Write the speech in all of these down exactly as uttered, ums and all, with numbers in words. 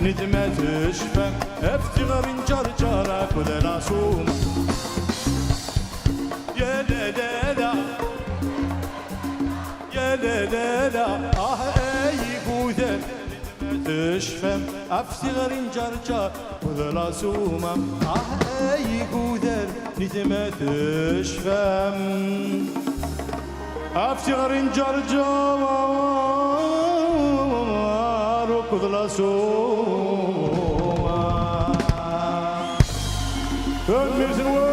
Nitma tecfam ɣef tiɣri n Ǧerǧer akked Laṣuma. Ya la la la, ya la la la, ah ay igudar. Nitma tecfam ɣef tiɣri n Ǧerǧer akked Laṣuma. Ah ay igudar, nitma tecfam. Ɣef tiɣri n Ǧerǧer akked Laṣuma. Tanemmirt-nwen.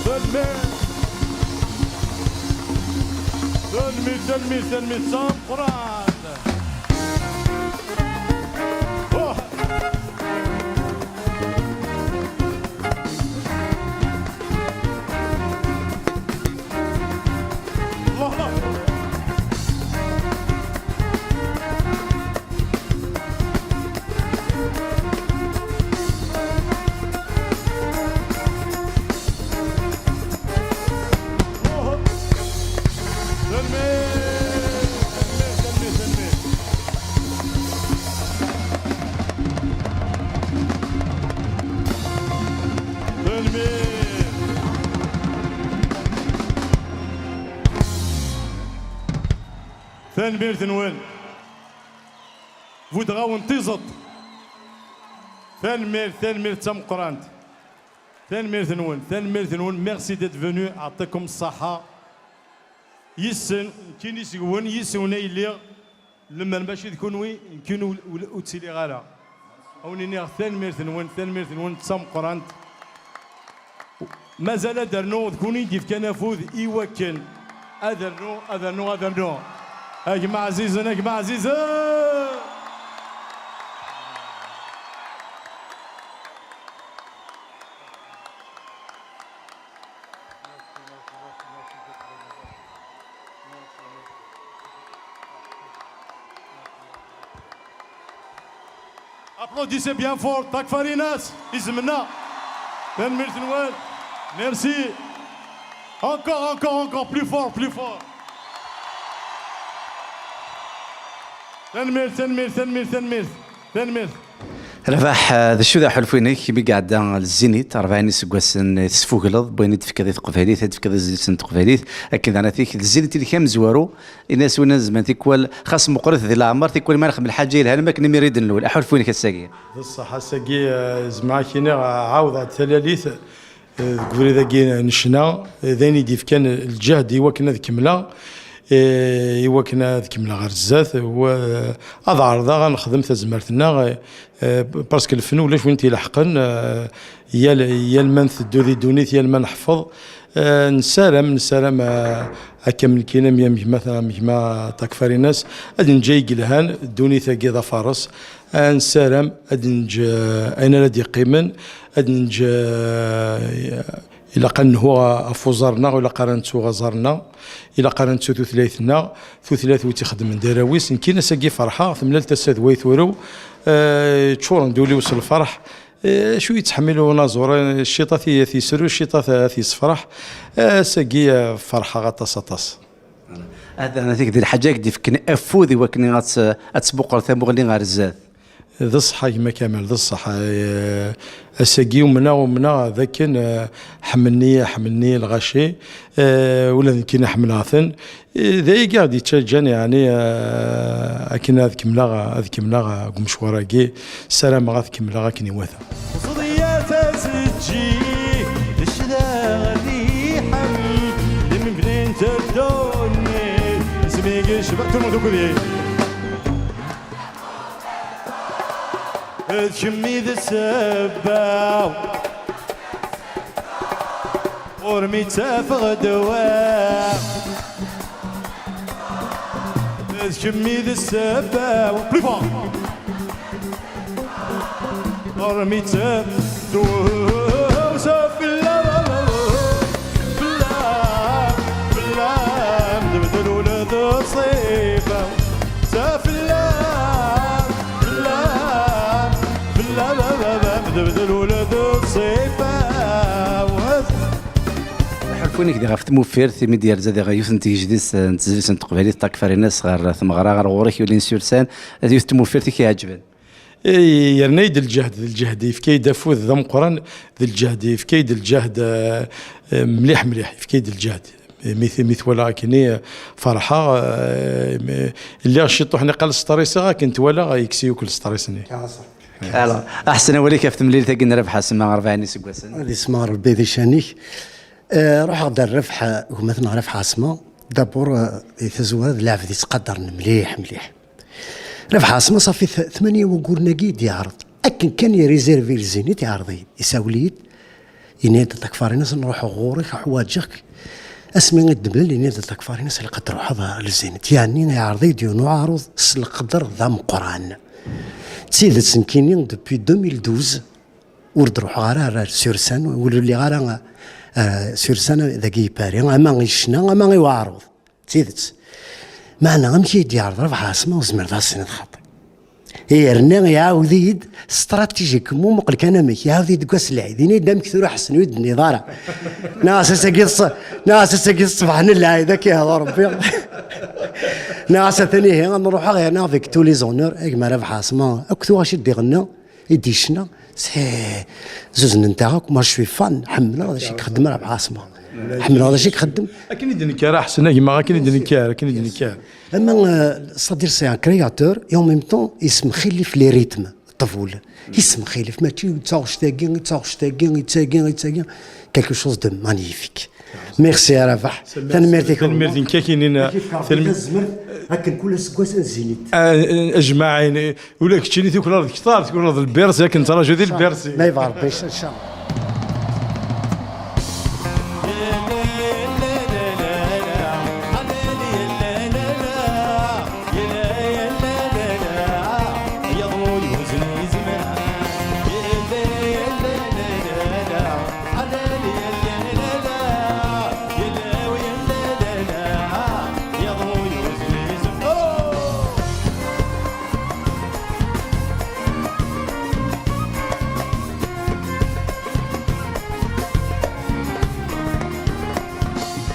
Tanemmirt. Tanemmirt, tanemmirt, tanemmirt d tameqqrant. Oh. Tanemmirt-nwen. Buddeɣ-awen tiẓeṭ. Tanemmirt, tanemmirt d tameqqrant. Tanemmirt-nwen, tanemmirt-nwen. Merci d'être venu. Ɛṭikum ṣṣaḥa. Yis-sen, nekkini seg-wen, yis-wen ay lliɣ. Lemmer mačči d kunwi, nekkini ur, ur, ur ttiliɣ ara. A wen-iniɣ tanemmirt-nwen, tanemmirt-nwen d tameqqrant. Mazal ad d-rnuɣ, d kunwi i d-yefkan afud i wakken ad rnuɣ, ad rnuɣ, ad rnuɣ. A gma ɛzizen, a gma ɛzizen! Applaudissez bien fort, Takfarinas, izemna. Tanemmirt-nwen. Merci. Encore, encore, encore, plus fort, plus fort. Tanemmirt, tanemmirt, tanemmirt, tanemmirt. Tanemmirt. Rabaḥ, eh, d acu d aḥulfu-inek mi iɛedda Zénith, rebɛin iseggasen i tesfugleḍ, win i d-tefkiḍ i teqbaylit, ad d-tefkiḍ azliz n teqbaylit, akken daɣen atik d Zénith i-nek amezwaru, ini-as win ad nezmen tikwal, xas meqqret di leɛmer, tikwal ma nexdem lḥaǧa yelhan, am akken imir i d-nlul. Aḥulfu-inek ass-agi? D ṣṣeḥ, ass-agi, eh, zemreɣ ad k-iniɣ, eh, ɛawdeɣ-d talalit, eh, deg ubrid-agi n ccna, eh, d ayen i d-yefkan lǧehd i wakken ad kemmleɣ, eh, i wakken ad kemmleɣ ɣer zdat, wa-, ad ɛerḍeɣ ad nexdem tazmert-nneɣ, eh, eh, parce que lfen ulac win t-ileḥqen, eh, yal, yal ma nteddu di ddunit, yal ma neḥfeḍ, eh, nessaram, nessaram, eh, akka am nekkini, am, am gma, am gma Takfarinas, ad neǧǧ ay yelhan, ddunit-agi d afares, eh, nessaram ad neǧǧ, eh, ayen ara d-yeqqimen, ad neǧǧ, eh, ilaq ad nhu ɣef uẓar-nneɣ, ilaq ara nettu aẓar-nneɣ, ilaq ara nettu tutlayt-nneɣ, tutlayt wi tt-ixeddmen d arraw-is. Nekkini ass-agi ferḥeɣ, temlal tasa d way turew, eh, ččuren-d ul-iw s lferḥ. Eh, acu yettḥemmil unaẓur, eh, cciṭ ad t-, ad t-yesru, cciṭ ad t-, ad t-yessefreḥ. Eh, ass-agi, eh, ferḥeɣ aṭas, aṭas. Ad, ad, di lḥaǧa i k-d-ifken afud i wakken ad tt-, ad tmuqel tamuɣli ɣer zdat. D ṣṣeḥ a gma Kamal, d ṣṣeḥ. Eh, ass-agi umneɣ, umneɣ d akken, eh, ḥemmlen-iyi, ḥemmlen-iyi lɣaci, eh, ula d nekkini ḥemmleɣ-ten. Eh, d ayagi i ɣ-d-yettaǧǧan, yeɛni, eh, akken ad kemmleɣ, ad kemmleɣ, eh, deg umecwar-agi. Ssarameɣ ad kemmleɣ akken iwata. Ẓḍiyat azeǧǧi, d cclaɣ riḥen, d imebnin tedduni, isem-igi yecbeḥ, tout le monde akked-i. D kemm i d ssebba, ur mi ttafeɣ ddwa. D kemm i d ssebba, plus fort. Ur mi ttafeɣ ddwa. Fella, fella, fella, mdebdel ula d ṣṣifa. Sa fella, fella, fella, la, la, la, mdebdel ula d ṣṣifa. Wet. Kuni gdi ɣef tmufirt imi d-yerza diɣ yiwet n tgejdit, eh, n tezlit n teqbaylit, Takfarinas, ɣer tmeɣra, ɣer ɣur-k yulin s ursan, d yiwet n tmufirt i k-iɛeǧben? Eh, yerna-yi-d lǧehd, d lǧehd, yefka-yi-d afud d ameqqran, d lǧehd, yefka-yi-d lǧehd, eh, eh, mliḥ, mliḥ, yefka-yi-d lǧehd. Mi t-, mi t-walaɣ akkenni, eh, ferḥeɣ, eh, mi-, lliɣ ciṭuḥ niqal stressé, akken t-walaɣ, yekkes-iyi akk stress-nni. Alors, aḥsen awal-ik ɣef temlilit-agi n Rabaḥ Asma, rebɛin iseggasen. Ad ismeɣ Rebbi di ccan-ik. Eh, ruḥeɣ-d ar Rabaḥ, gma-tneɣ Rabaḥ Asma. D'abord, eh, di tazwara d lɛebd yettqadaren mliḥ, mliḥ. Rabaḥ Asma, ṣafi t-, tmanya wagguren-agi i d-yeɛreḍ. Akken kan irizirvi lezin i t-yeɛreḍ-iyi-d, isawel-iyi-d, yenna-yi-d: "A Takfarinas, nruḥ ɣur-k, ḥwaǧeɣ-k." Asmi i d-nemlal, yenna-yi-d: "A Takfarinas, ilaq ad truḥeḍ ɣer lezin." Yeɛni iɛreḍ-iyi-d yiwen uɛaruḍ s leqder d ameqqran. D tidet, nekkini, depuis deux mille douze, ur d-ruḥeɣ ara ar, ar Sursan, ur lliɣ ara, eh, Sursan dagi i Paris, ama i ccna, ama i uɛaruḍ. D tidet. Meɛna amek i yi-d-yeɛreḍ Rabaḥ Asma, ur zmireɣ ad s-iniɣ xaṭi. Yerna iɛawed-iyi-d stratégiquement, muqel kan amek, iɛawed-iyi-d deg wass n lɛid, yenna-yi-d: "Amek tura ḥsen ur d-tenniḍ ara?" Nniɣ-as: "Ass-agi d ṣ-, nniɣ-as ass-agi d ṣṣbeḥ n lɛid, ad k-ihḍer Rebbi." Nniɣ-as: "Atan ihi, ad nruḥ yerna avec tous les honneurs, a gma Rabaḥ Asma, akk tuɣac i d-iɣenna, i d-yecna, c'est zuznen-aɣ akk, moi je suis fan, ḥemmleɣ d acu i ixeddem Rabaḥ Asma. Ḥemmleɣ d acu i ixeddem." Akken i d-nekker, a Ḥsen, a gma, akken i d-nekker, akken i d-nekker. Ama, euh, c'est-à-dire, c'est un créateur et en même temps, yessemxilif les rythmes, ṭṭbul. Yessemxilif, mačči d taɣect-agi, d taɣect-agi, d tagi, d tagi. Quelque chose de magnifique. Merci a Rabaḥ. Tanemmirt-ik. Tanemmirt-ik, akinin. Akken kul aseggas ad zinit. Ajmaɛin, ula keččini tuklaleḍ kter, tuklaleḍ lbirsi, akken nettṛaju di lbirsi. Ma yebɣa Rebbi, inchallah.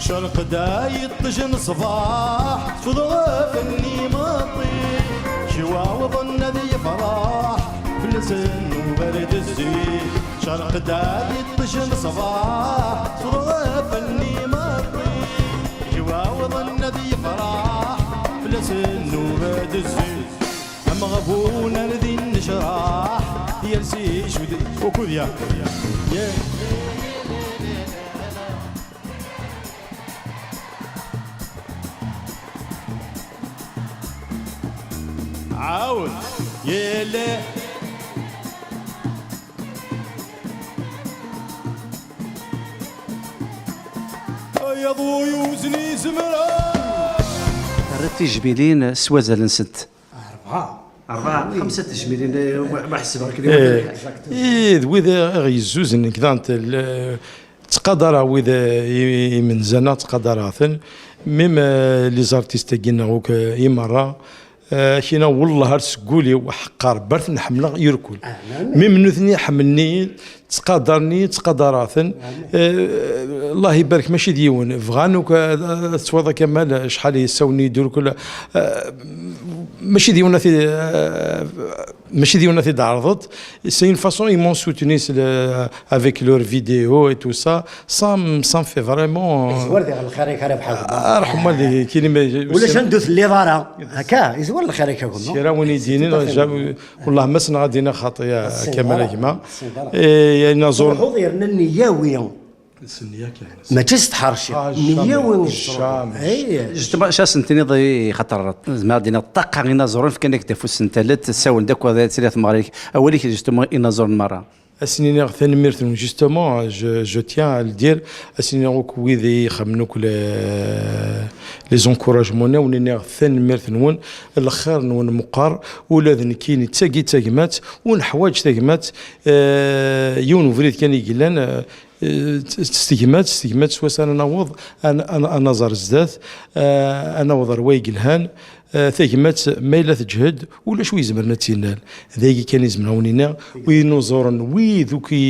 Cerq-d ay iṭij n ṣṣbeḥ, tfeḍ ɣef nnimeṭi, kra wwḍen ad yefreḥ, fell-as nnuba ar d zzit. Cerq-d ay iṭij n ṣṣbeḥ, tfeḍ ɣef nnimeṭi, kra wwḍen ad yefreḥ, fell-as nnuba ar d zzit. Ameɣbun ar din necraḥ, yers icud ukud ya. Ɛawed. Yele. Ay aḍu yuzen izemren. Terra tijbilin s wazal-nsent. Rebɛa. Rebɛa, xemsa tejmilin, eh, ma, ma ḥesbeɣ-k d Eh, exactement. I d wid i ɣ-yezzuzen nekk daɣen tel-, ttqadareɣ wid, eh, i-, imenza-nneɣ ttqadareɣ-ten. Même, eh, les artistes-agi-nneɣ akk, eh, i merra, eh, kina wellah ar seg wul-iw ḥeqqeɣ Rebbi ar ten-ḥemmleɣ irkul. Même nutni ḥemmlen-iyi, ttqadaren-iyi, ttqadareɣ-ten. Eh, Allah ibarek, mačči d yiwen. Bɣan akk ad, ad tettwaḍ a Kamal, acḥal yessawnen-iyi-d irkul. Eh, mačči d yiwen ad t-, eh, mačči d yiwen ad t-id-tɛerḍeḍ. C'est une façon, ils m'ont soutenu, c'est le, avec leurs vidéos et tout ça. Ça me, ça me fait vraiment, euh, Izwar diɣ lxir-ik ara bḥal. Arḥem waldi, kini ma ulac anda ur telliḍ ara. Akka, izwar lxir-ik a gma. Kra win i d-yinin, jamais, wallah, ma ssneɣ ad d-iniɣ xaṭi, a Kamal a gma. Eh, inaẓuren. Truḥeḍ yerna nniyawi. S nniya kan. Mačči s tḥerci. Ah, nniyawi jamais, jamais. Justement, acu ad sen-tiniḍ i xaṭer, zemreɣ ad d-iniɣ, ṭṭaqa inaẓuren, fkan-ak-d afus n tallelt, ssawlen-d akk ad tili tmeɣra-ik. Awal-ik, justement, inaẓuren merra. Ad sen-iniɣ tanemmirt-nwen, justement, je, je tiens à le dire, ad sen-iniɣ akk wid i ixemmen akk le-, les encouragements-nni, ad wen-iniɣ tanemmirt-nwen, lxir-nwen meqqar, ula d nekkini d tagi d tagmat, ur neḥwaǧ tagmat, eh, yiwen ubrid kan i yellan, eh, eh, s tegmat, s tegmat swaswa ad naweḍ, ad, ad, ad naẓ ar zdat, eh, ad naweḍ ar way yelhan, Eh, tagmat, ma yella teǧhed, ulac wi izemren ad tt-innal. D ayagi kan i zemreɣ wen-iniɣ, wid inuẓuren, wid akk i,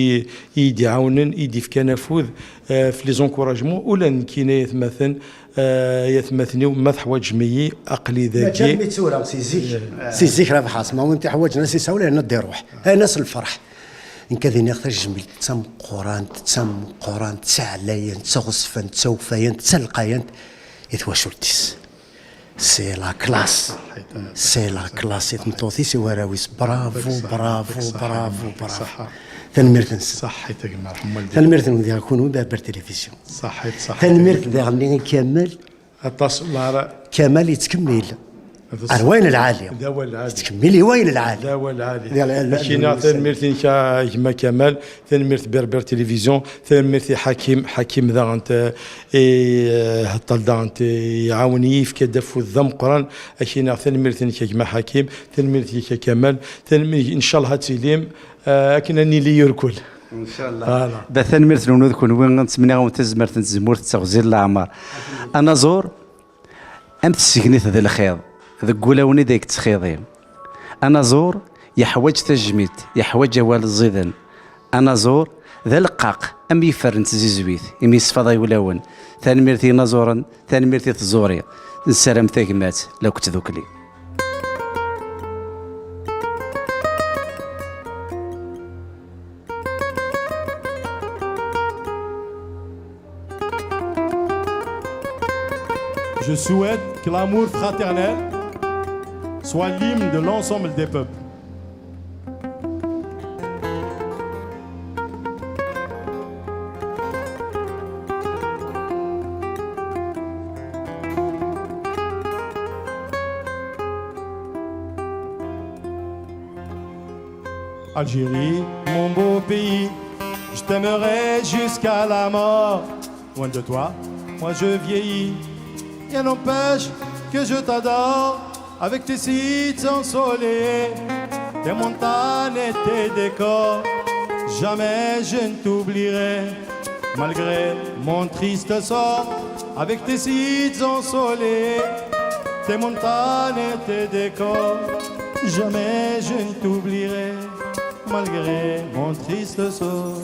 i yi-d-iɛawnen, i yi-d-ifkan afud, eh, f les encouragements, ula d nekkini ay atmaten, eh, ay atmaten-iw, ma teḥwaǧem-iyi, aql-i dagi. Mačči armi d tura, si zik. Si zik, Rabaḥ Ɛaṣem, win t-iḥwaǧen, ad s-isawel, yerna ad d-iruḥ. Yerna s lferḥ. Nekk ad iniɣ tajmilt d tameqqrant, d tameqqrant, d taɛlayant, d taɣezfant, d tawfayant, d talqayant i twacult-is. C'est la classe. C'est la classe i tmeṭṭut-is, i warraw-is. Bravo, bravo, bravo, bravo. Tanemmirt-nsen. Ṣaḥḥit a gma Ḥemmu Ldi. Tanemmirt-nwen diɣ kunwi, Berber Télévision. Ṣaḥḥit, ṣaḥḥit. Tanemmirt diɣen i Kamal. Aṭas, la, la. Kamal yettkemmil. Ar wayen lɛali. D awal lɛali. Yettkemmil i wayen lɛali. D awal lɛali. Di la, la, Akina, la, tanemmirt-inek a gma Kamal, tanemmirt Berber Télévision, tanemmirt i Ḥakim, Ḥakim daɣen, eh, i, eh, Heṭṭal daɣen, eh, iɛawen-iyi, yefka-d afud d ameqqran. Akina, tanemmirt-inek a gma Ḥakim, tanemmirt-ik a Kamal, tanemmirt, ncallah ad tilim, eh, akken ad nili irkul. Ncallah. Voilà. Da tanemmirt-nwen d kunwi, ttmenniɣ-awen tazmert n tzemmurt d teɣzi n leɛmer. Anaẓur, am tsegnit d lxiḍ, deg wulawen i d ay yettxiḍi. Anaẓur yeḥwaǧ tajmilt, yeḥwaǧ awal ẓiden. Anaẓur d aleqqaq, am yifer n tzizwit, imi yesfaḍay ulawen. Tanemmirt i yinaẓuren, tanemmirt i tẓuri. Nessaram tagmat, la akked tdukli. Je souhaite que l'amour fraternel soit l'hymne de l'ensemble des peuples. Algérie, mon beau pays, je t'aimerai jusqu'à la mort. Loin de toi, moi je vieillis. Rien n'empêche que je t'adore avec tes sites ensoleillés, tes montagnes et tes décors. Jamais je ne t'oublierai, malgré mon triste sort, avec tes sites ensoleillés, tes montagnes et tes décors. Jamais je ne t'oublierai, malgré mon triste sort.